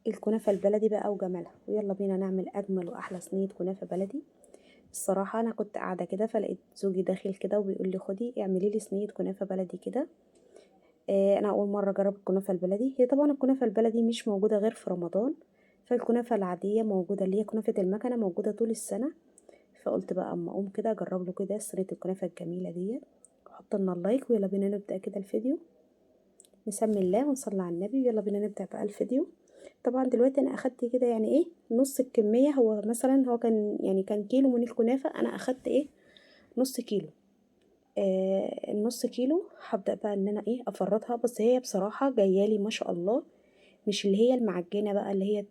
الكنافة البلدي بقى وجمالها. ويلا بينا نعمل أجمل وأحلى صينية كنافة بلدي. الصراحة أنا كنت قاعدة كده فلقيت زوجي داخل كده وبيقول لي خدي اعملي لي صينية كنافة بلدي كده. أنا أول مرة أجرب الكنافة البلدي. هي طبعا الكنافة البلدي مش موجودة غير في رمضان، فالكنافة العادية موجودة اللي هي كنافة المكنة موجودة طول السنة. فقلت بقى أما أقوم كده أجرب له كده صينية الكنافة الجميلة ديت. حط لنا ال like ويلا بينا نبدأ كده الفيديو. نسمي الله ونصلي على النبي ويلا بينا نبدأ بقى الفيديو. طبعا دلوقتي انا اخدت كده يعني ايه نص الكمية، هو مثلا هو كان يعني كان كيلو من الكنافة، انا اخدت ايه نص كيلو. النص كيلو هبدأ بقى ان انا ايه افرطها. بس هي بصراحة جايالي ما شاء الله، مش اللي هي المعجنة بقى اللي هي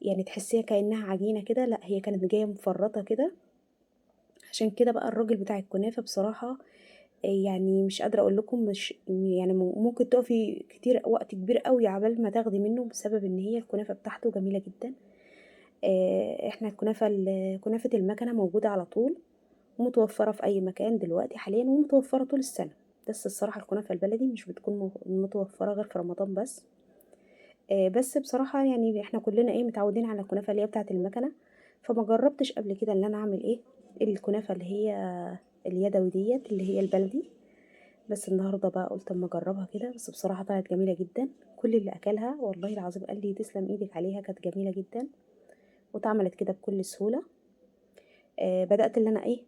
يعني تحسيها كأنها عجينة كده، لا هي كانت جاية مفرطة كده. عشان كده بقى الراجل بتاع الكنافة بصراحة يعني مش قادرة اقول لكم، مش يعني ممكن تقفي كتير وقت كبير قوي عبال ما تاخدي منه، بسبب ان هي الكنافة بتاعته جميلة جدا. احنا كنافة المكنة موجودة على طول ومتوفرة في اي مكان دلوقتي حاليا، ومتوفرة طول السنة. بس الصراحة الكنافة البلدي مش بتكون متوفرة غير في رمضان بس. بس بصراحة يعني احنا كلنا ايه متعودين على الكنافة اللي هي بتاعة المكنة، فما جربتش قبل كده ان انا اعمل ايه الكنافة اللي هي اليدوي ديت اللي هي البلدي. بس النهارده بقى قلت اما اجربها كده، بس بصراحة طلعت جميلة جدا. كل اللي اكلها والله العظيم قال لي تسلم ايدك عليها، كانت جميلة جدا واتعملت كده بكل سهولة. بدات اللي انا ايه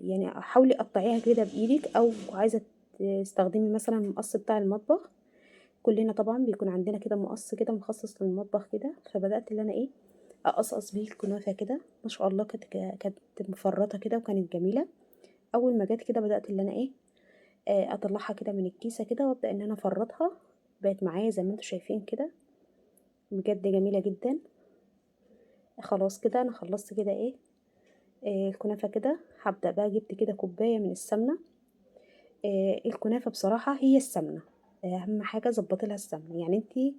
يعني حاولي قطعيها كده بايدك، او عايزه تستخدمي مثلا المقص بتاع المطبخ. كلنا طبعا بيكون عندنا كده مقص كده مخصص للمطبخ كده. فبدات اللي انا ايه اقصقص بيه الكنافه كده، ما شاء الله كانت مفرطة كده وكانت جميلة. اول ما جت كده بدات اللي انا ايه اطلعها كده من الكيسة كده وابدا ان انا افرطها. بقت معايا زي ما انتم شايفين كده، بجد جميلة جدا. خلاص كده انا خلصت كده ايه الكنافه كده. هبدا بقى جبت كده كوباية من السمنة. الكنافه بصراحة هي السمنة اهم حاجة، ظبطي لها السمنة. يعني انتي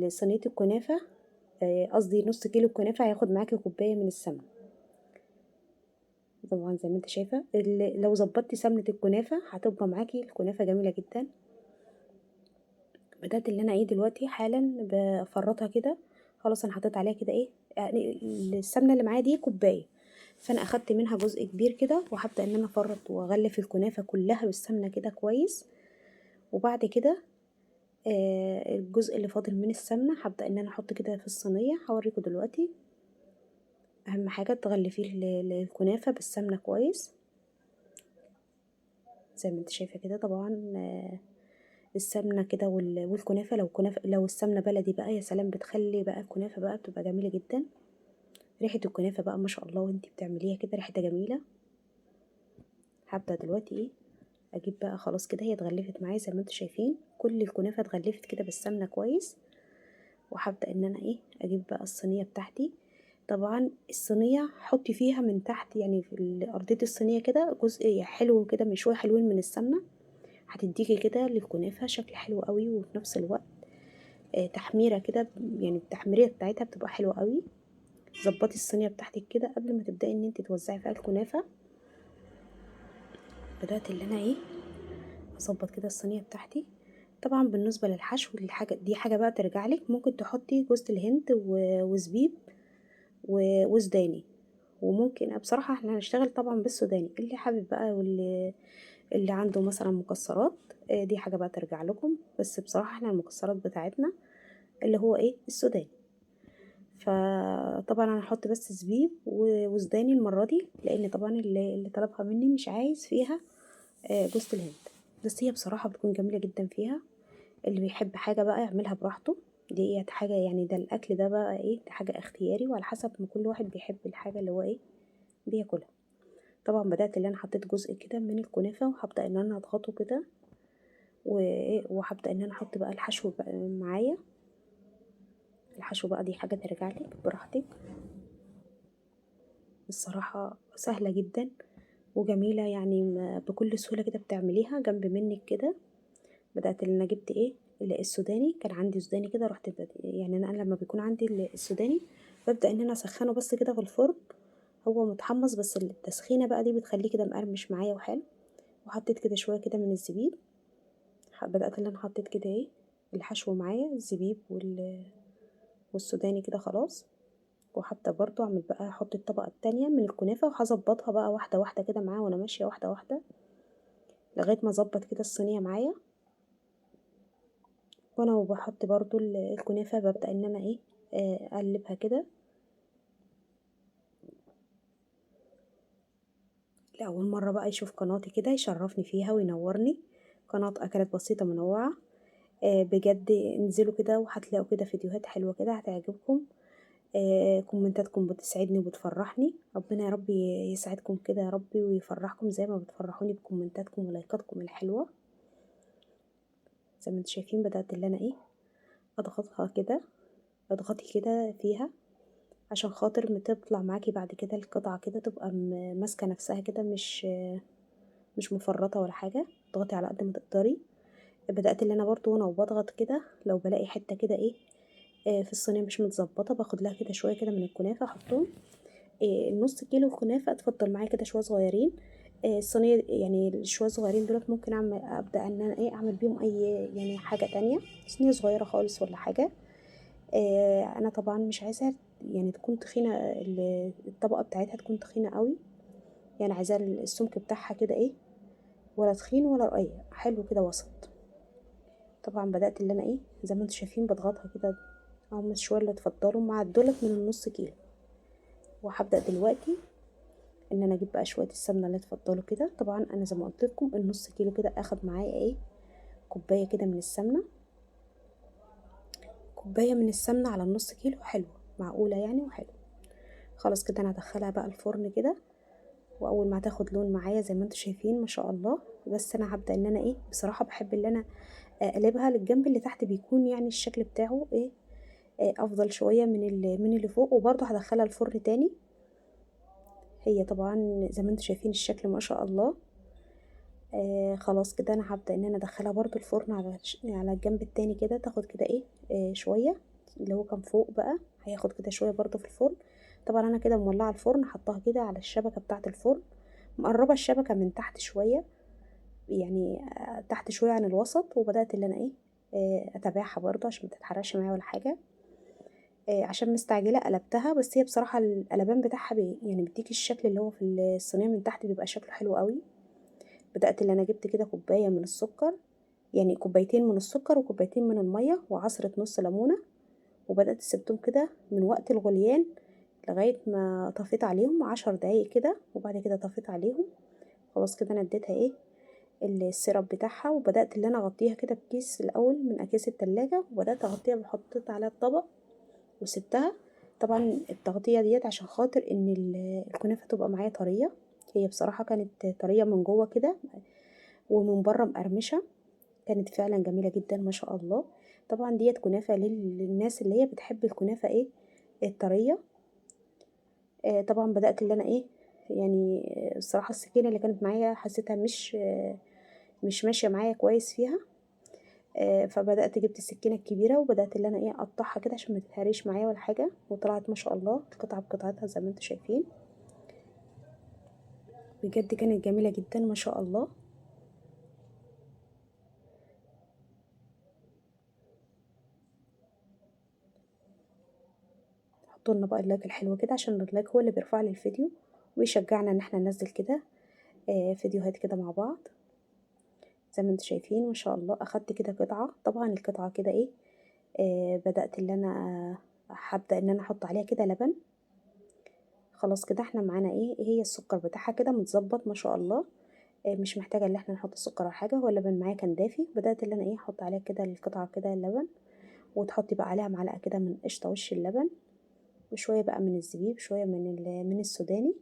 صينية الكنافه، قصدي نص كيلو الكنافه هياخد معاكي كوباية من السمنة. طبعا زي ما انت شايفه لو ظبطتي سمنه الكنافه هتبقى معاكي الكنافه جميلة جدا. بدات اللي انا ايه دلوقتي حالا بفرطها كده. خلاص انا حطيت عليها كده ايه يعني السمنة اللي معايا دي كوباية، فانا اخدت منها جزء كبير كده، وهبدا ان انا افرط واغلف الكنافه كلها بالسمنه كده كويس. وبعد كده الجزء اللي فاضل من السمنة هبدا ان انا احط كده في الصينية. هوريكم دلوقتي. اهم حاجة تغلفي الكنافه بالسمنه كويس زي ما انت شايفه كده. طبعا السمنة كده والكنافه، لو السمنة بلدي بقى يا سلام، بتخلي بقى الكنافه بقى بتبقى جميلة جدا. ريحه الكنافه بقى ما شاء الله وانت بتعمليها كده ريحتها جميلة. هبدا دلوقتي ايه اجيب بقى. خلاص كده هي اتغلفت معايا زي ما انتم شايفين، كل الكنافه اتغلفت كده بالسمنه كويس. وهبدا ان انا ايه اجيب بقى الصينية بتاعتي. طبعا الصينية حطي فيها من تحت يعني في ارضية الصينية كده جزء حلو كده من شوية حلوين من السمنة، هتديكي كده للكنافه شكل حلو قوي، وفي نفس الوقت تحميره كده، يعني التحميريه بتاعتها بتبقى حلوة قوي. ظبطي الصينية بتاعتك كده قبل ما تبداي ان انت توزعي فيها الكنافه. بدات اللي انا ايه اظبط كده الصينية بتاعتي. طبعا بالنسبة للحشو الحاجة دي حاجة بقى ترجع لك، ممكن تحطي جوز الهند وزبيب وسوداني، وممكن بصراحة احنا هنشتغل طبعا بالسوداني. اللي حابب بقى واللي عنده مثلا مكسرات، دي حاجة بقى ترجع لكم، بس بصراحة احنا المكسرات بتاعتنا اللي هو ايه السوداني. فطبعا انا هحط بس زبيب وسوداني المرة دي، لان طبعا اللي طلبها مني مش عايز فيها جوز الهند، بس هي بصراحة بتكون جميلة جدا فيها. اللي بيحب حاجة بقى يعملها براحته، دي حاجة يعني ده الاكل ده بقى ايه، ده حاجة اختياري وعلى حسب ما كل واحد بيحب الحاجة اللي هو ايه بياكلها. طبعا بدات اللي انا حطيت جزء كده من الكنافه، وهبدا ان انا اضغطه كده وهبدا ان انا احط بقى الحشو بقى معايا. الحشو بقى دي حاجة ترجع لك براحتك، الصراحة سهلة جدا وجميلة، يعني بكل سهولة كده بتعمليها جنب منك كده. بدات ان انا جبت ايه السوداني، كان عندي سوداني كده، رحت يعني انا لما بيكون عندي السوداني ببدا ان انا اسخنه بس كده في الفرن، هو متحمص بس التسخينه بقى دي بتخليه كده مقرمش معايا وحلو. وحطيت كده شوية كده من الزبيب، بدات ان انا حطيت كده ايه الحشو معايا، الزبيب والسوداني كده خلاص. وحتى برضو اعمل بقى احط الطبقة التانية من الكنافه، وهظبطها بقى واحدة واحدة كده معاه وانا ماشية واحدة واحدة لغاية ما اظبط كده الصينية معايا. وانا وبحط برضو الكنافه ببدا ان انا ايه اقلبها كده. لاول مرة بقى يشوف قناتي كده يشرفني فيها وينورني، قناة اكلات بسيطة منوعة. بجد انزلوا كده وهتلاقوا كده فيديوهات حلوة كده هتعجبكم. كومنتاتكم بتسعدني وبتفرحني، ربنا يا رب يسعدكم كده يا رب ويفرحكم زي ما بتفرحوني بكومنتاتكم ولايكاتكم الحلوة. زي ما انتم شايفين بدات اللي انا ايه اضغطها كده، اضغطي كده فيها عشان خاطر ما تطلع معاكي بعد كده القطعة كده تبقى ماسكه نفسها كده، مش مفرطة ولا حاجة. اضغطي على قد ما تقدري. بدات اللي انا برضو وانا وبضغط كده لو بلاقي حتة كده ايه في الصينية مش متظبطه باخد لها كده شوية كده من الكنافه احطهم. النص كيلو كنافه اتفضل معايا كده شوية صغيرين. الصينية يعني شوية صغيرين دولت ممكن اعمل ابدا ان انا ايه اعمل بيهم اي يعني حاجة تانية، صينية صغيرة خالص ولا حاجة. انا طبعا مش عايزاها يعني تكون تخينة، الطبقة بتاعتها تكون تخينة قوي، يعني عايزاها السمك بتاعها كده ايه ولا تخين ولا رقيق، حلو كده وسط. طبعا بدات اللي انا ايه زي ما انتم شايفين بضغطها كده اهم شوية اللي اتفضلوا مع دولت من النص كيلو. وهبدا دلوقتي ان انا اجيب بقى شوية السمنة اللي اتفضلوا كده. طبعا انا زي ما قلت لكم النص كيلو كده اخد معايا ايه كوباية كده من السمنة، كوباية من السمنة على النص كيلو، حلوة معقولة يعني وحلو. خلاص كده انا هدخلها بقى الفرن كده، واول ما هتاخد لون معايا زي ما انتم شايفين ما شاء الله. بس انا هبدا ان انا ايه بصراحة بحب ان انا اقلبها للجنب اللي تحت، بيكون يعني الشكل بتاعه ايه افضل شوية من اللي فوق. وبرضه هدخلها الفرن تاني. هي طبعا زي ما انتم شايفين الشكل ما شاء الله. خلاص كده انا هبدا ان انا ادخلها برضه الفرن على الجنب التاني كده، تاخد كده ايه شوية اللي هو كان فوق بقى هياخد كده شوية برضه في الفرن. طبعا انا كده مولعه الفرن، حطاها كده على الشبكة بتاعه الفرن، مقربة الشبكة من تحت شوية يعني تحت شوية عن الوسط. وبدات اللي انا ايه اتابعها برضه عشان ما تتحرقش معايا ولا حاجة. عشان مستعجلة قلبتها، بس هي بصراحة القلبان بتاعها يعني بيديك الشكل اللي هو في الصينية من تحت بيبقى شكله حلو قوي. بدات اللي انا جبت كده كوباية من السكر، يعني كوبايتين من السكر وكوبايتين من المية وعصره نص ليمونه، وبدات سبتهم كده من وقت الغليان لغاية ما طفيت عليهم 10 دقايق كده، وبعد كده طفيت عليهم. خلاص كده انا اديتها ايه السيرب بتاعها، وبدات اللي انا اغطيها كده بكيس الاول من اكياس التلاجة، وبدات اغطيها وحطيت عليها الطبق وسبتها. طبعا التغطية ديت عشان خاطر ان الكنافه تبقى معايا طرية. هي بصراحة كانت طرية من جوه كده ومن بره مقرمشه، كانت فعلا جميلة جدا ما شاء الله. طبعا ديت كنافه للناس اللي هي بتحب الكنافه ايه الطريه. طبعا بدات اللي انا ايه يعني الصراحة السكينة اللي كانت معايا حسيتها مش ماشية معايا كويس فيها، فبدات جبت السكينة الكبيرة وبدات اللي انا ايه اقطعها كده عشان ما تتهريش معايا ولا حاجة. وطلعت ما شاء الله قطعه بقطعتها زي ما انتم شايفين، بجد كانت جميلة جدا ما شاء الله. حطوا لنا بقى ال like الحلو كده عشان ال like هو اللي بيرفع لي الفيديو ويشجعنا ان احنا ننزل كده فيديوهات كده مع بعض. زي ما انتم شايفين ما شاء الله اخدت كده قطعه. طبعا القطعة كده ايه بدات اللي انا هبدا ان انا احط عليها كده لبن. خلاص كده احنا معانا ايه هي السكر بتاعها كده متظبط ما شاء الله، مش محتاجه ان احنا نحط السكر ولا حاجة، هو اللبن معايا كان دافي. بدات اللي انا ايه احط عليها كده القطعة كده اللبن، وتحطي بقى عليها معلقه كده من قشطه وش اللبن، وشوية بقى من الزبيب، شوية من السوداني.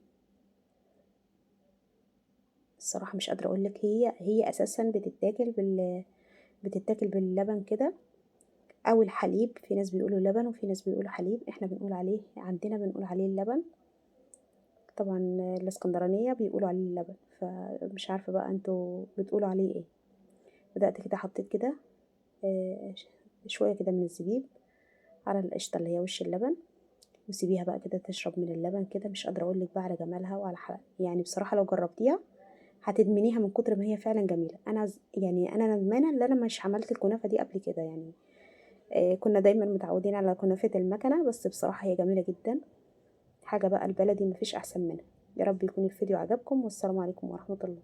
الصراحة مش قادرة اقول لك هي اساسا بتتاكل باللبن كده او الحليب. في ناس بيقولوا لبن وفي ناس بيقولوا حليب، احنا بنقول عليه عندنا بنقول عليه اللبن. طبعا الاسكندرانية بيقولوا عليه اللبن، فمش عارفه بقى انتوا بتقولوا عليه ايه. بدات كده حطيت كده شوية كده من الزبيب على القشطه اللي هي وش اللبن، وسيبيها بقى كده تشرب من اللبن كده. مش قادرة اقول لك بقى على جمالها وعلى حلقة. يعني بصراحة لو جربتيها هتدمنيها من كتر ما هي فعلا جميلة. انا يعني انا ندمانه ان انا مش عملت الكنافه دي قبل كده، يعني كنا دايما متعودين على كنافة المكنة، بس بصراحة هي جميلة جدا. حاجة بقى البلدي مفيش أحسن منها. يا رب يكون الفيديو عجبكم، والسلام عليكم ورحمة الله.